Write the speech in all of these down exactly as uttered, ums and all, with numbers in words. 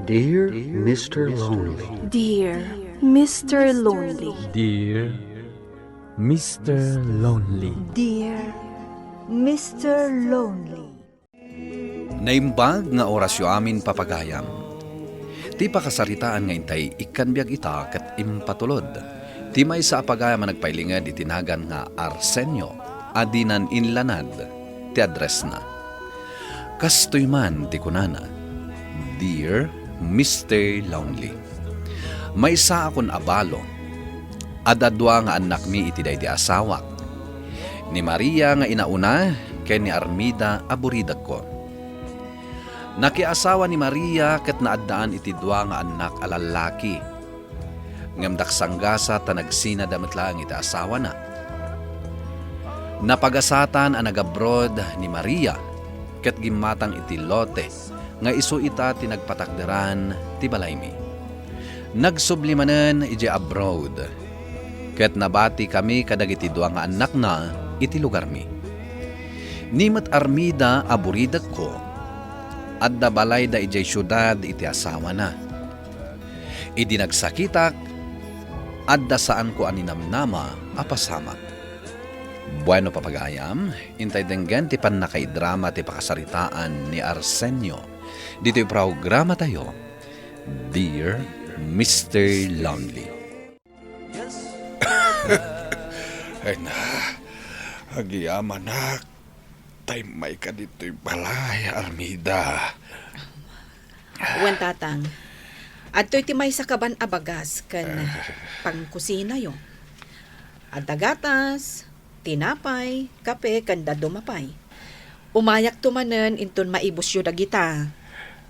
Dear Mister Lonely. Dear Mister Lonely. Dear Mister Lonely. Dear Mister Lonely. Naimbag nga orasyo amin, papagayam. Ti pakasaritaan nga intay ikkan biag ita ket impatulod ti maysa a pagayam a nagpailinged iti nagan nga Arsenio a dinan inlanad ti addressna. Kastoy man ti kunana, "Dear Mister Lonely, maysaakon a balo. Adda dua nga annakmi iti daydi asawak, ni Maria nga inauna ken ni Armida a buridekko. Nakiasawa ni Maria ket naaddaan iti dua nga annak a lallaki. Ngem daksanggasat ta nagsinada met laeng iti asawana. Napagasatan a nagabroad ni Maria ket gimmatang iti lote nga isu ita ti nagpatakderan ti balaymi. Nagsubli manen idiay abroad, ket nabatikami kadagiti dua nga annakna iti lugarmi. Ni met Armida a buridekko, adda balayda idiay siudad iti asawana. Idi nagsakitak, adda saanko a ninamnama a pasamak." Bueno, papagayam, intay denggen ti pannakaidrama ti pakasaritaan ni Arsenio ditoy programatayo, Dear Mister Lonely. Ay na, agyamanak, ta immayka ditoy balay, Armida. Wen, Tatang. Adtoy ti maysa kaban a bagas ken Ah. pangkusinayo. Adda gatas, tinapay, kape, ken dadduma pay. Umayakto manen inton maibusyo dagita.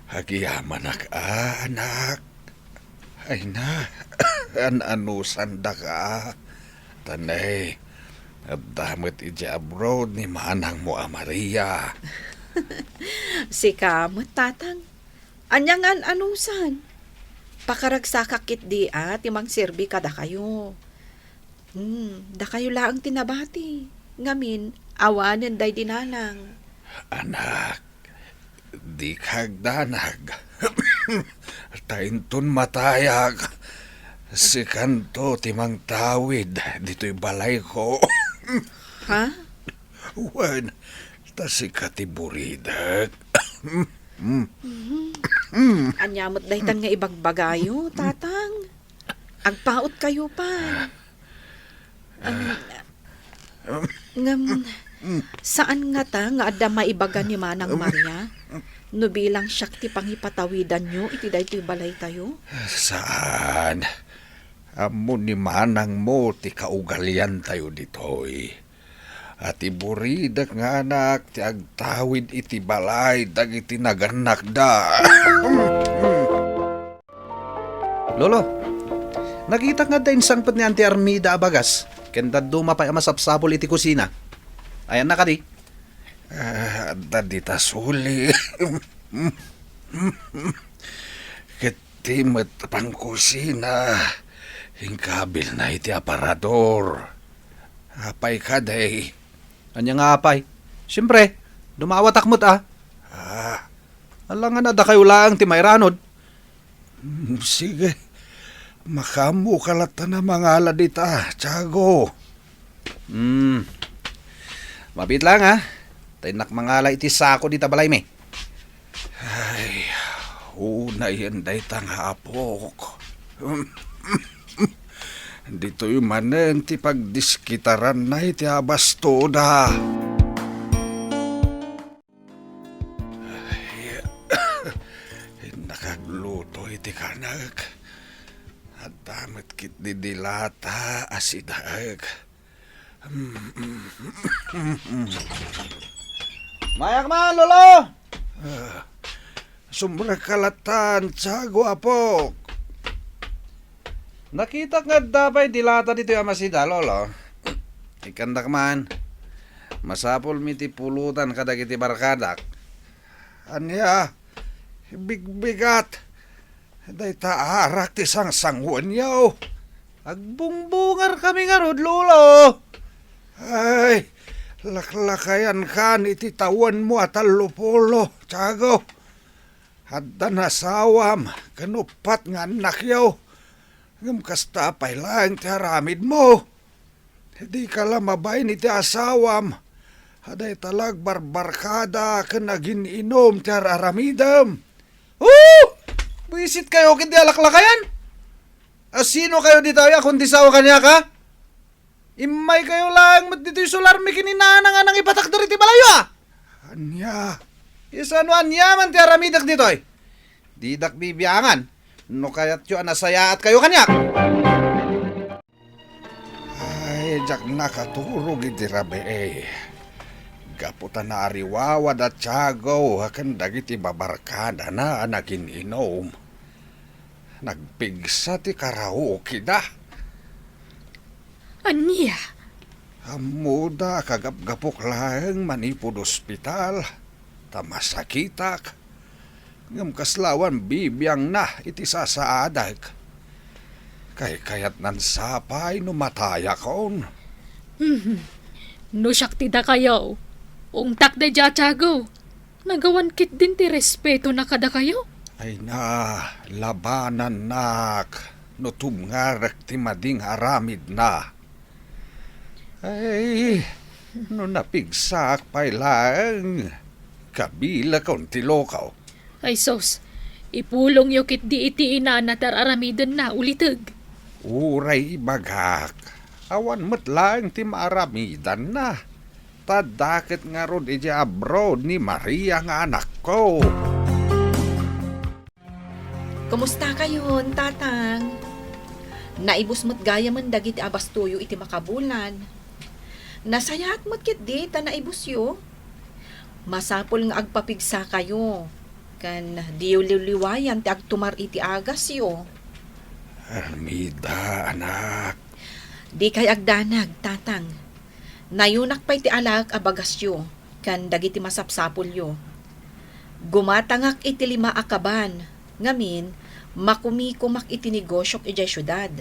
Agyamanak a, anak. Ay na, an-anusandaka. Tanay, adda met idiay abroad ni manangmo a Maria. Sika met, Tatang. Ania nga an-anusan? Pakaragsakak ketdi a ti mangserbi kadakayo. Hmm, dakayo laeng ti nabati. Ngamin, awanen daydi nanang. Anak, dika agdanag. Ta inton matayak, sikanto ti mangtawid ditoy balayko. Ha? Wen, ta sika ti buridek. Ania met daytan nga ibagbagayo, Tatang? Agpautkayo pay. Am, ngem, saan ngata nga adda maibaga ni Manang Maria no bilang siak ti pangipatawidanyo iti daytoy balaytayo? Saan. Ammo ni manangmo ti kaugaliantayo ditoy. A ti buridek nga anak ti agtawid iti balay dagiti nagannakda. Lolo, nakitak nga adda insangpet ni Auntie Armida a bagas, ken dadduma pay a masapsapul iti kusina. Ayanna kadi? Ah, adda dita suli. Ket ti met pangkusina, inkabilna iti aparador. Apay kadi? Ania nga apay? Siempre, dumawatak met a. Ah. Alangan a dakayo laeng ti mairanod. Mm, sige. Makaammoka latta a mangala dita, Tiago. Hmm. Mabiit laeng, ha? Ta innak mangala iti sako dita balaymi. Ay, unayen dayta nga apok. Ditoy manen ti pagdiskitaranna iti abastoda. Ay, innak agluto iti kanek. Adda met ketdi dilata a sidaek. Mayak man, Lolo! Ah, sumrekka lattan, Tiago, apok. Nakitak nga adda pay dilata ditoy a masida, Lolo. Ikkandak man. Masapulmi ti pulutan kadagiti barkadak. Ania? Bigbigat. Dayta arak ti sangsanguenyo. Agbungbungarkami ngarud, Lolo. Ay, laklakayankan iti tawenmo a tallo pulo, Tiago. Addan asawam ken uppat nga annakyo, ngem kasta pay laeng ti aramidmo. Dika la mabain iti asawam. Dayta la agbarbarkada ken agin-inum ti ar-aramidem. Oh! Buisit kayo ken di alaklakayan. A sino kayo ditoy a kundi sao kaniak, a? Immay kayo laeng met ditoy sularmi ken ni nana nga nangipatakder iti balayyo, a? Ania? Isano ania man ti aramidek ditoy? Didak bibiangan no kayatyo a nasayaat kayo kaniak. Ay, diak nakaturog iti rabii. Gapu ta naariwawad a Tiago ken dagiti babarkadana a nagin-inum. Nagpigsa ti karaoke da. Ania? Ammoda a kagapgapok laeng manipud ospital, ta masakitak. Ngem kasla awan bibiangna iti sasaadek. Kaykayatnan sapay no matayakon. Mhm. No siak ti dakayo, ungtak daydiay a Tiago. Nagawan ketdin ti respetona kadakayo. Ay na, labanannak no tumngarek ti madi nga aramidna. Ay, no napigsaak pay laeng, kabilakon ti lokaw. Ay sus, ipulongyo ketdi iti inana ti ar-aramidenna, uliteg. Uray ibagak, awan met laeng ti maaramidanna. Ta adda ket ngarud idiay abroad ni Maria nga anakko. Kumusta kayon, Tatang? Naibus met gayamen dagiti abastoyo iti makabulan. Nasayaat met ketdi ta naibusyo. Masapul nga agpapigsa kayo, ken diyo liwliwayan ti agtumar iti agasyo. Armida, anak. Dikay agdanag, Tatang. Nayunak pay ti alaek a bagasyo ken dagiti masapsapulyo. Gumatangak iti lima a kaban, ngamin, makumikomak iti negosiok idiay siudad.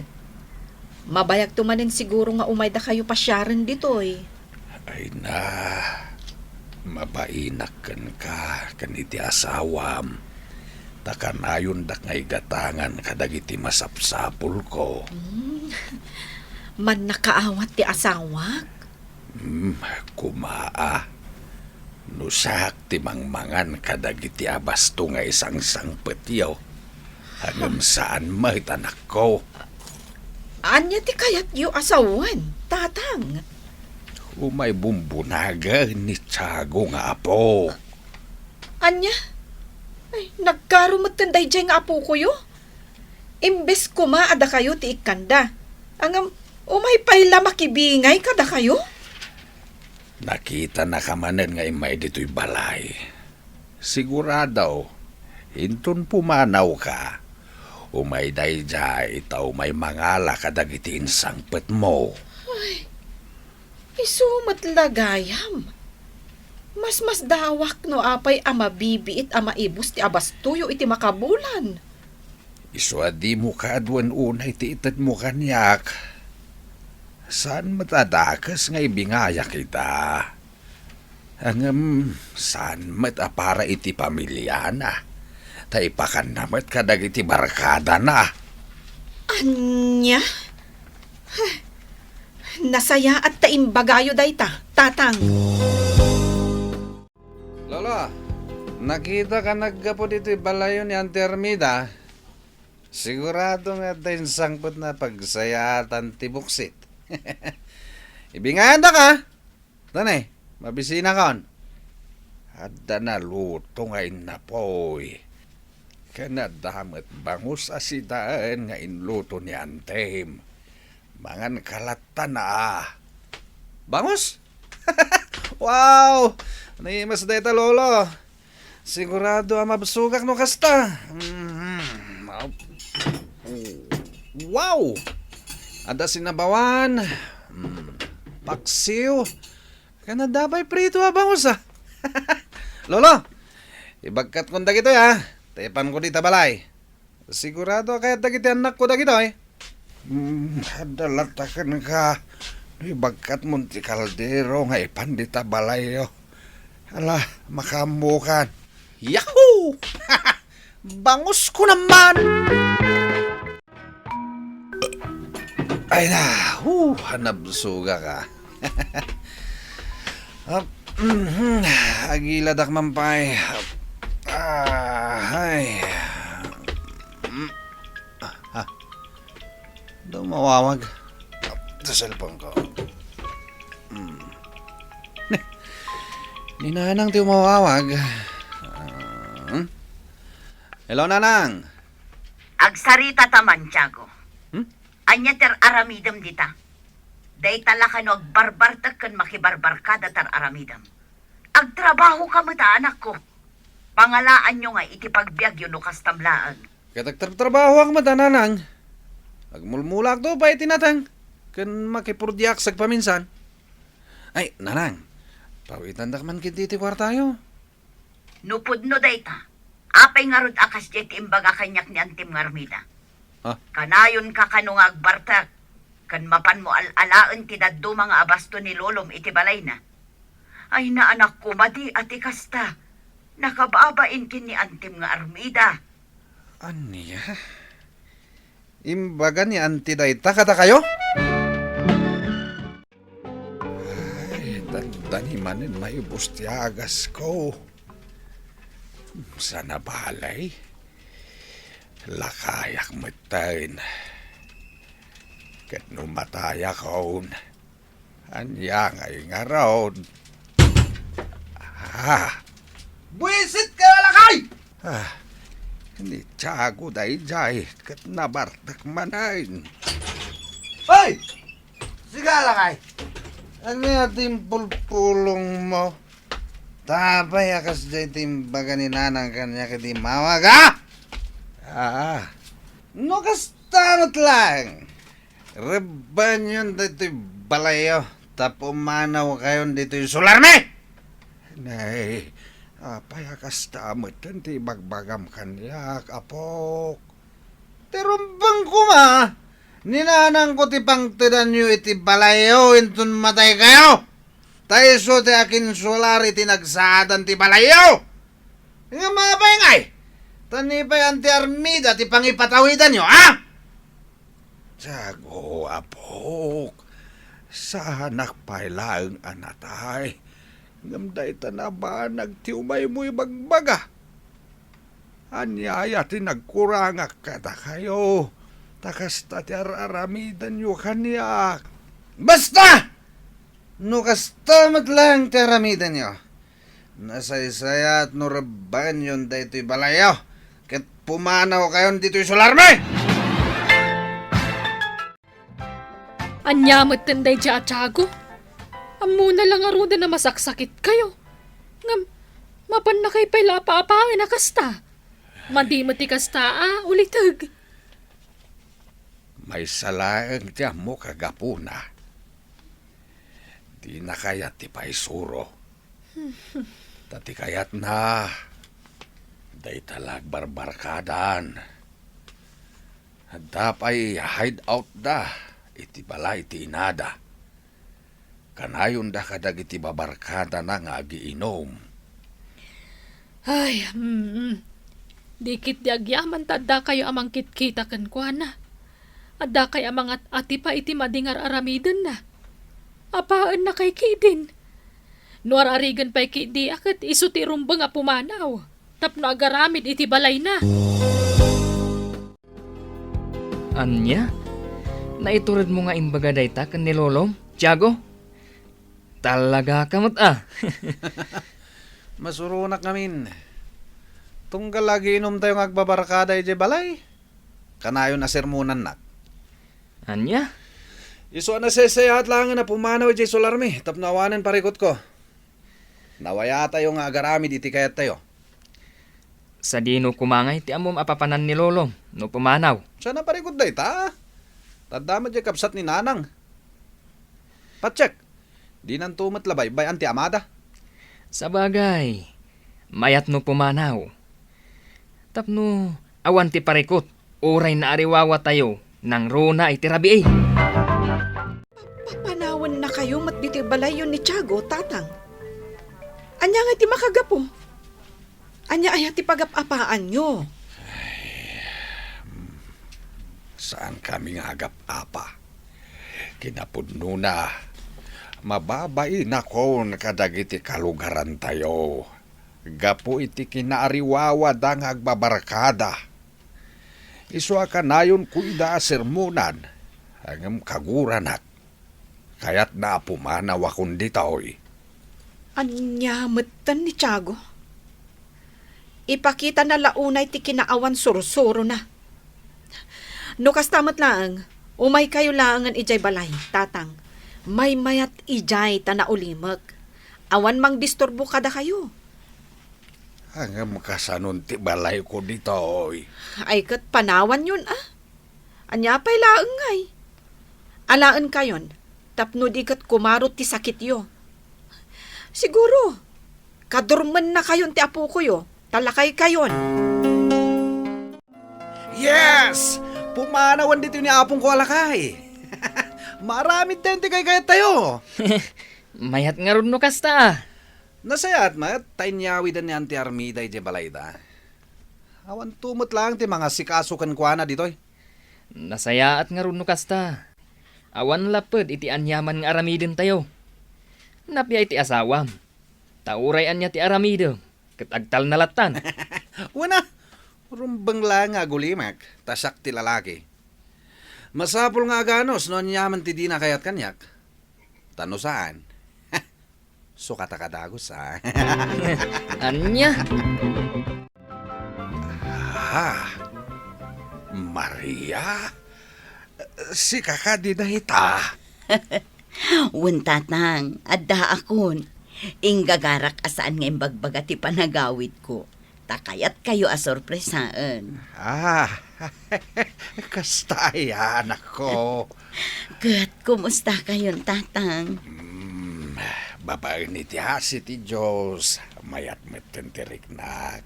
Mabayagto manen siguro nga umaydakayo pasiaren ditoy. Ay na, mabainak kenka ken iti asawam, ta kanayondak nga igatangan kadagiti masapsapulko. Hmm. Mannakaawat ti asawak? Hmm, kumaa. No siak ti mangmangan kadagiti abasto nga isangsangpetyo, ngem saan met, anakko. Ania ti kayatyo a sawen, Tatang? Umay bumbunagen ni Tiago nga apo. Ania? Ay, nagkaro metten daydiay nga apokoyo? Imbes koma a dakayo ti ikkanda, ngem umay pay la makibingay kadakayo? Nakitanaka manen nga immay ditoy balay. Sigurado, inton pumanawka, umay daydiay ta umay mangala kadagiti insangpetmo. Ay, isu met la gayam. Masmasdawak no apay a mabibiit a maibus ti abastoyo iti makabulan. Isu a dimo kaaduen unay ti itedmo kaniak. Saan met a dakes nga ibingayak ita. Ngem saan met a para iti pamiliana, ta ipakanna met kadagiti barkadana. Ania? Huh. Nasayaat ta imbagayo dayta, Tatang. Lolo, nakita ka naggapu ditoy balayo ni Auntie Armida. Sigurado nga adda insangpet na pagsayaatan ti buksit. Ibinganda ka? Tani, mabisinakon. Adda naluto nga innapoy. Ken adda met bangus a sidaen nga inluto ni Antem. Mangan ka latta na. Bangus? Wow! Naimas dayta, Lolo. Sigurado a mabsogak no kasta. Mhm. Wow! Adda sinabawan, mm, paksiw, ken adda pay prito a bangus, a. Lolo, ibagkatkon dagitoy, a. Ta ipanko dita balay. Sigurado a kayat dagiti annakko dagitoy. Mm, adda latta kenka no ibagkatmon ti kaldero nga ipan dita balayyo. Ala, makaammokan. Yahoo! Bangus ko naman! Ay na, huh, nabsugak. Ah, mhm, agiladak man pay. Ah, ay. Mm. Ah, ah. Daw mawawag. Sa cellphone ko. Hmm. Ni Nanang ti umawawag. Ah, hmm? Hello, Nanang. Agsarita ta man, Tiago. Hmm? Ania ti ar-aramidem dita? Dayta la kano agbarbartek ken makibarbarkada ti ar-aramidem. Agtrabahoka met, anakko. Pangalaanyo nga iti pagbiagyo no kastam laeng. Ket agtrabtrabahoak met, Nanang. Agmulmulakto pay iti nateng, ken makipurdiak sagpaminsan. Ay, Nanang, pawitandak man ketdi ti kuartayo. No pudno dayta, apay ngarud a kasdiay ti imbaga kaniak ni Antim nga Armida? Ah? Kanayonka kano nga agbartek, ken mapanmo al-alaen ti dadduma nga abasto ni Lolom iti balayna. Ay, naanakko, madi a ti kasta. Nakababain ken ni Antim nga Armida. Ania? Imbaga ni Anti dayta kadakayo? Ay, dandani manen maibus ti agasko. Sana balay. Lakayak metten. Ket no matayakon, ania ngay ngarud? Ah. Buisit ka, lakay! Ah, ni Tiago daydiay, ket nabartek manen. Hoy! Siga, lakay! Ania ti impulpulongmo? Apay a kasdiay ti imbaga ni Nanang kaniak iti immawag, a? Ah, no kasta met laeng, rebbenyon daytoy balayyo, ta pumanawkayon ditoy solarmi! Nay, apay a kasta metten ti ibagbagam kaniak, apok? Ti rumbeng koma, ni Nanangko ti pangtedanyo iti balayyo inton mataykayo. Ta isu ti akinsolar iti nagsaadan ti balayyo. Ngem apay ngay? Ta ni pay Anti Armida ti pangipatawidanyo, a? Tiago, apok, saanak pay laeng a natay. Ngem dayta nabanag ti umaymo ibagbaga. Ania aya ti nagkurangak kadakayo, ta kasta ti ar-aramidenyo kaniak? Basta! No kasta met laeng ti aramidenyo, nasaysayaat no rebbenyon daytoy balayyo, ket pumanawkayon ditoy solarmi! Ania metten daydiay a Tiago? Ammona la ngaruden a masaksakitkayo. Ngem, mapannakay pay la a paapaen a kasta. Madi met ti kasta a uliteg. Maysa laeng ti ammok a gapuna. Dina kayat ti paisuro. Ta ti kayatna, dayta la agbarbarkadan. Adda pay hideout da iti balay ti inada. Kanayonda kadagiti babarkadana nga agiinum. Ay, mm. Di ketdi agyaman ta addakayo a mangkitkita kenkuana. Addakay a mangat-atipa iti madi nga ar-aramidenna. Apaennakay ketdin. No ar-arigen pay ketdi a ket isu ti rumbeng a pumanaw tapno agaramid iti balayna. Ania? Naituredmo nga imbaga dayta ken ni Lolom, Tiago? Talaga ka met, a. Masuronak ngamin. Tunggal agiinumtayo nga agbabarkada idiay balay, kanayon a sermonannak. Ania? Isu a nasaysayaat laengen a pumanaw idiay solarmi tapno awanen parikutko. Nawayatayo nga agaramid iti kayattayo. Sadino koma ngay ti ammom a papanan ni Lolom no pumanaw? Saan a parikut dayta? Ta adda met diay kabsat ni Nanang. Patsek, dinanto met la baybay-an ti amada. Sabagay, mayat no pumanaw. Tapno awan ti parikut, uray naariwawatayo nangruna iti rabii. Papanawennakayo met ditoy balayyo ni Tiago, Tatang. Ania ngay ti makagapu? Ania aya ti pagap-apaanyo? Saankami nga agap-apa. Kinapudnona, mababainakon kadagiti kalugarantayo gapu iti kinaariwawada nga agbabarkada. Isu a kanayonko ida a sermonan, ngem kaguranak, kayatna a pumanawakon ditoy. Ania metten ni Tiago? Ipakitana la unay ti kinaawan sursurona. No kasta met laeng, umaykayo laengen idiay balay, Tatang. Maymayat idiay ta naulimek. Awan mangdisturbo kadakayo. Ngem kasanon ti balayko ditoy? Ay ket panawanyon, a? Ania pay laeng ngay? Alaenkayon, tapno di ket kumaro ti sakityo. Siguro, kadurmennakayon ti apokoyo, ta lakaykayon. Yes! Pumanawan ditoy ni apongko a lakay. Maaramidtayon ti kaykayattayo. Mayat ngarud no kasta, a. Nasayaat met ta inyawiden ni Auntie Armida idiay balayda. Awanto met laeng ti mangasikaso kenkuana ditoy. Nasayaat ngarud no kasta. Awan lapped iti aniaman nga aramidentayo. Napiay ti asawam. Ta uray ania ti aramidem, ket agtalna lattan. Wen a, rumbeng laeng nga agulimek, ta siak ti lalaki. Masapul nga aganus no aniaman ti dina kayat kaniak. Ta no saan, sukata ka dagus, a. Ania? Ah, Maria? Sika kadi dayta? Wen, Tatang, addaakon. Inggagarak a saan nga imbagbaga ti panagawidko. Ta kayatkayo a sorpresaen. Ah, kasta aya, anakko. Ket kumustakayon, Tatang? Hmm, babaen iti asi ti Dios, mayat metten ti riknak.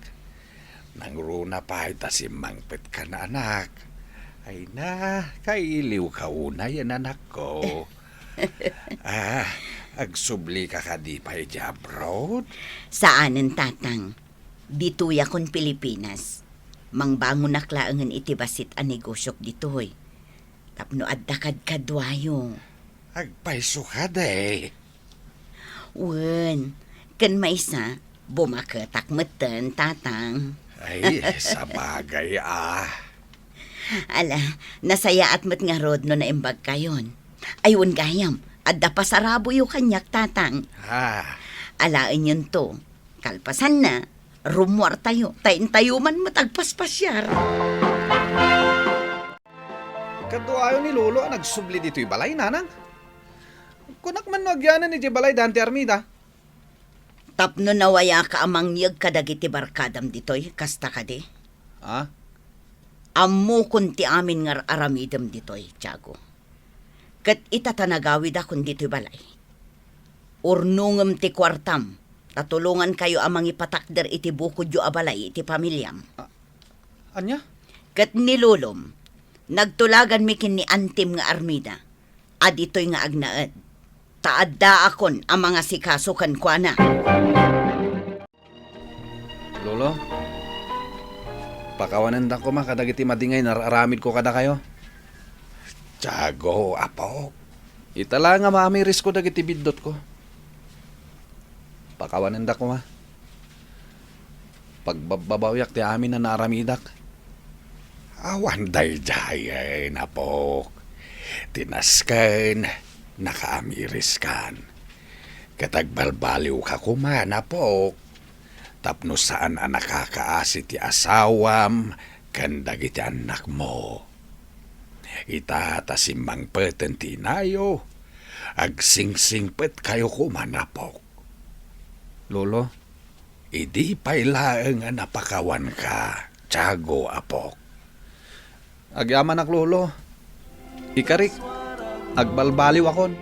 Nangruna pay ta simmangpetkan, anak. Ay na, kailiwka unay, anakko. Ah, agsublika kadi pay idiay abroad? Saanen, Tatang. Ditoyakon Pilipinas. Mangbangonak laengen iti bassit a negosiok ditoy. Tapno adda kadkaduayo. Agpayso kadi? Wen, ken maysa, bumaketak metten, Tatang. Ay, sabagay, a. Ala, nasayaat met ngarud no naimbagkayon. Ay, wen gayam, adda pasaraboyo kaniak, Tatang. Ah. Alaenyonto, kalpasanna, rummuartayo, ta intayo man met agpaspasiar. Kaduayo ni Lolo a nagsubli ditoy balay, Nanang. Kunak man no agyanan idiay balay da Auntie Armida. Tapno nawayaka a mangyeg kadagiti barkadam ditoy, kasta kadi? Ah? Ammokon ti amin nga ar-aramidem ditoy, Tiago. Ket ita ta nagawidakon ditoy balay, urnongem ti kuartam, ta tulongankayo a mangipatakder iti bukodyo a balay iti pamiliam. A-, ania? Ket ni Lolom, nagtulaganmi ken ni Antim nga Armida, a ditoy nga agnaed, ta addaakon a mangasikaso kenkuana. Lolo, pakawanendak koma kadagiti madingay nga ar-aramidko kadakayo. Tiago, apok. Ita la nga maamirisko dagiti biddutko. Pakawanendak koma. Pagbabbabawiak ti amin a naaramidak. Awan daydiay, apok. Ti nasken, nakaamiriskan. Ket agbalbaliwka koma, apok, tapno saan a nakakaasi ti asawam ken dagiti annakmo. Ita ta simmangpeten ti inayo, agsingsingpetkayo koma, apok. Lolo, idi pay laeng a napakawanka, Tiago, apok. Agyamanak, Lolo. Ikarik, agbalbaliwakon.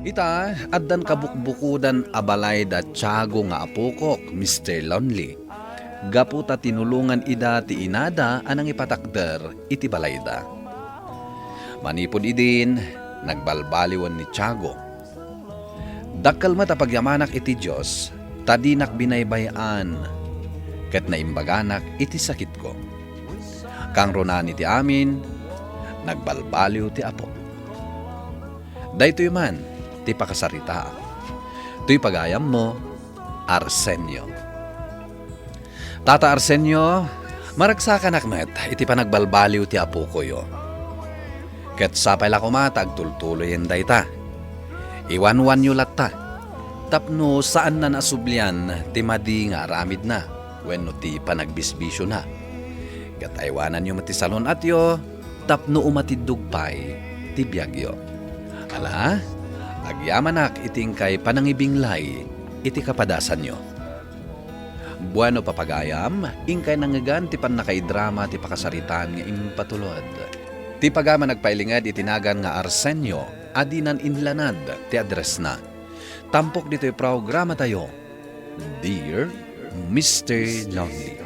Ita, addan kabukbukodan a balay da Tiago nga apokok, Mister Lonely, gapu ta tinulongan ida ti inada a nangipatakder iti balayda. Manipud idin, nagbalbaliwen ni Tiago. Dakkel met a pagyamanak iti Dios, ta dinak binaybay-an, ket naimbaganak iti sakitko. Kangrunaan iti amin, Nagbalbaliw ti Apo. Daytoy man ti pakasaritaam. Toy pagayammo, Arsenio. Tata Arsenio, maragsakanak met iti panagbalbaliw ti apokoyo. Ket sapay la koma ta agtultuloyen dayta. Iwanwanyo latta, tapno saannan a sublian ti madi nga aramidna wenno ti panagbisbisiona. Ket aywananyo met ti salun-atyo tapno umatiddog pay ti biagyo. Ala, agyamanak iti inkay panangibinglay iti kapadasanyo. Bueno, papagayam, inkay nangngegan ti pannakaidrama ti pakasaritaan nga impatulod. Ti pagayam a nagpailinged iti nagan nga Arsenio a dinan inlanad ti addressna. Tampok ditoy programatayo, Dear Mister Lonely.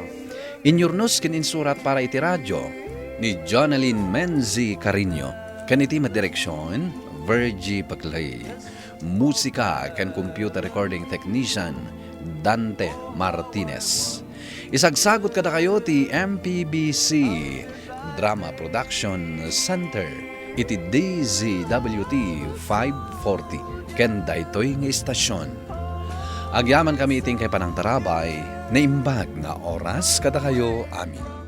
Inyurnos ken insurat para iti radio ni Jonalyn Menzi Carino, ken iti madireksion, Virgie Paclay. Musika ken computer recording technician, Dante Martinez. Isagsagut kadakayo ti M P B C Drama Production Center iti D Z W T five forty ken daytoy nga istasion. Agyamankami iti inkay panangtarabay, naimbag nga oras kadakayo amin.